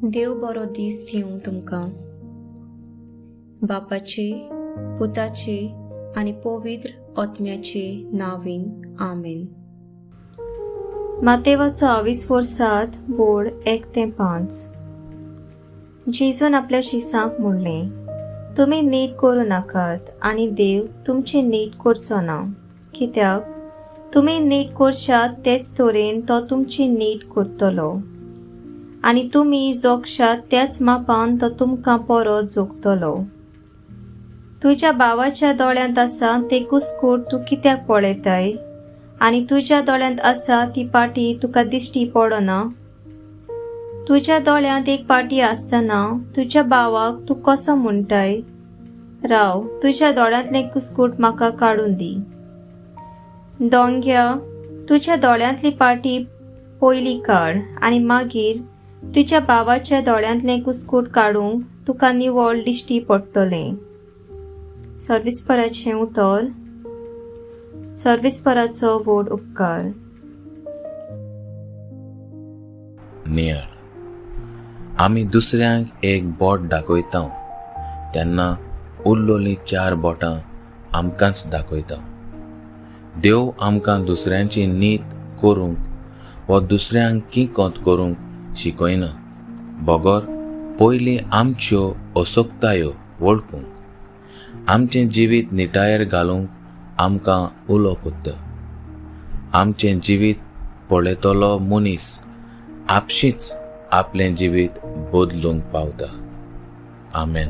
देव बरो दीस दिवं तुमकां. बापाचे, पुताचे आनी पवित्र आत्म्याचे नांवान, आमेन. मातेवाचो आवीस 7 वोड 1 ते 5. जेजून आपल्या शिसांक म्हणलें, तुमी नीट करूं नाकात आनी देव तुमचें नीट करचो ना. कित्याक तुमी नीट करशात तेच तरेन तो तुमची नीट करतलो आनी तुमी जोगशात त्याच मापान तो तुमकां परत जोगतलो. तुज्या भावाच्या दोळ्यांत आसा तें कुस्कूट तूं कित्याक पळयताय आनी तुज्या दोळ्यांत आसा ती पाटी तुका दिश्टी पडना? तुज्या दोळ्यांत एक पाटी आसतना तुज्या भावाक तूं कसो म्हणटाय, राव, तुज्या दोळ्यांतलें कुस्कूट म्हाका काडून दी. दोंग्या, तुज्या दोळ्यांतली पाटी पयली काड आनी मागीर तुज्या भावाच्या दोळ्यांतलें कुस्कूट काडूंक तुका निवळ दिश्टी पडटलें. सर्विसपराचें उतर. सर्विसपराचो व्हड उपकार. नियाळ. आमी दुसऱ्यांक एक बोट दाखयता तेन्ना उरलोलीं 4 बोटां आमकांच दाखयता. देव आमकां दुसऱ्यांची नीत करूंक वा दुसऱ्यांक किंकोत करूंक शिकयना, बगर पयलीं आमच्यो असक्तायो वळखूंक, आमचें जिवीत निटायेर घालूंक आमकां उलो कोत्ता. आमचें जिवीत पळयतलो मनीस आपशींच आपलें जिवीत बदलूंक पावता. आमेन.